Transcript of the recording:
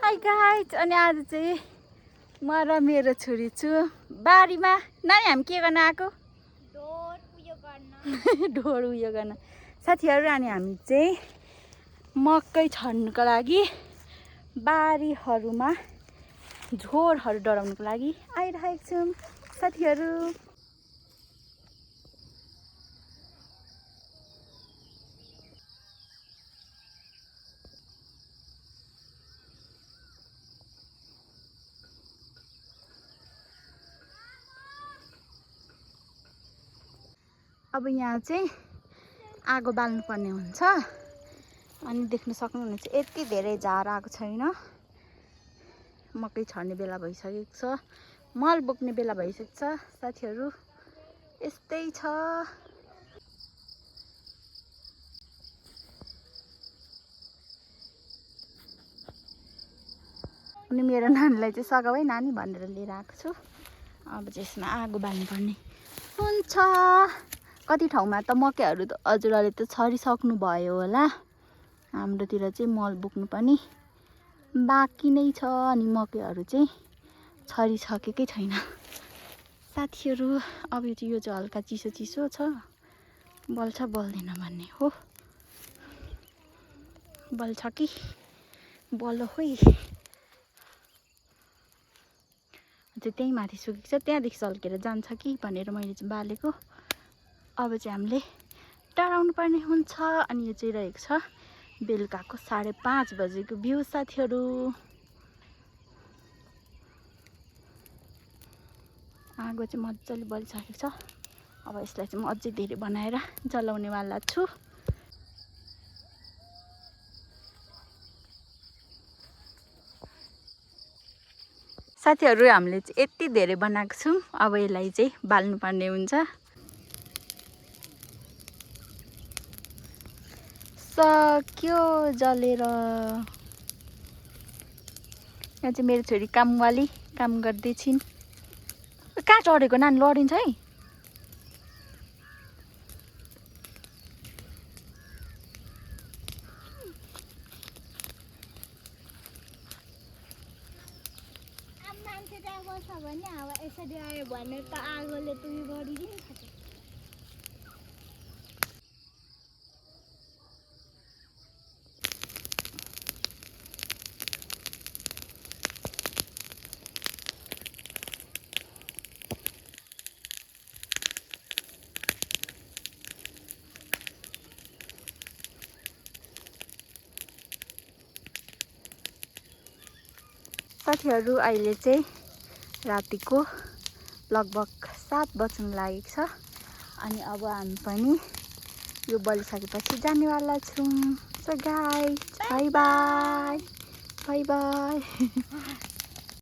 Hi guys अनि आज चाहिँ म र मेरो छोरी छु बारीमा। नानी हामी के गर्न आएको? ढोड उयो गर्न साथीहरू। अनि हामी चाहिँ मकै छर्नुको लागि बारीहरूमा झोरहरू डढाउनुको लागि आइरहेको छौँ साथीहरू। अब यहाँ चाहिँ आगो बाल्नुपर्ने हुन्छ। अनि देख्न सक्नुहुनेछ यति धेरै झार आएको छैन। मकै छर्ने बेला भइसकेको छ, मल बोक्ने बेला भइसकेको छ साथीहरू। यस्तै छ। अनि मेरो नानीलाई चाहिँ सघाउ है नानी भनेर लिएर आएको छु। अब चाहिँ यसमा आगो बाल्नुपर्ने हुन्छ। कति ठाउँमा त मकैहरू त हजुरहरूले त छरिसक्नु भयो होला। हाम्रोतिर चाहिँ मल बोक्नु पनि बाँकी नै छ। अनि मकैहरू चाहिँ छरिसकेकै छैन साथीहरू। अब यो चाहिँ हल्का चिसो चिसो छ, बल्छ बल्दैन भन्ने हो। बल्छ कि बल्यो खोइ। त्यही माथि सुकेको छ, त्यहाँदेखि सल्केर जान्छ कि भनेर मैले चाहिँ बालेको। अब चाहिँ हामीले डढाउनु पर्ने हुन्छ। अनि यो चाहिँ रहेको छ बेलुकाको 5:30 बजेको भ्यू साथीहरू। आगो चाहिँ मजाले बलिसकेको छ। अब यसलाई चाहिँ म अझै धेरै बनाएर जलाउनेवाला छु। साथीहरू हामीले चाहिँ यति धेरै बनाएको छौँ। अब यसलाई चाहिँ बाल्नुपर्ने हुन्छ। सक्यो जलेर। यहाँ चाहिँ मेरो छोरी कामवाली काम गर्दैछिन्। कहाँ चढेको नानी? लडिन्छ है। मान्छे त्यहाँ बस्छ भने हावा यसरी आयो भने त आगोले त उयो गरिदिन्छ। साथीहरू अहिले चाहिँ रातिको लगभग 7 बज्न लागेको छ। अनि अब हामी पनि यो बलिसकेपछि जानेवाला छौँ। So guys by by by by.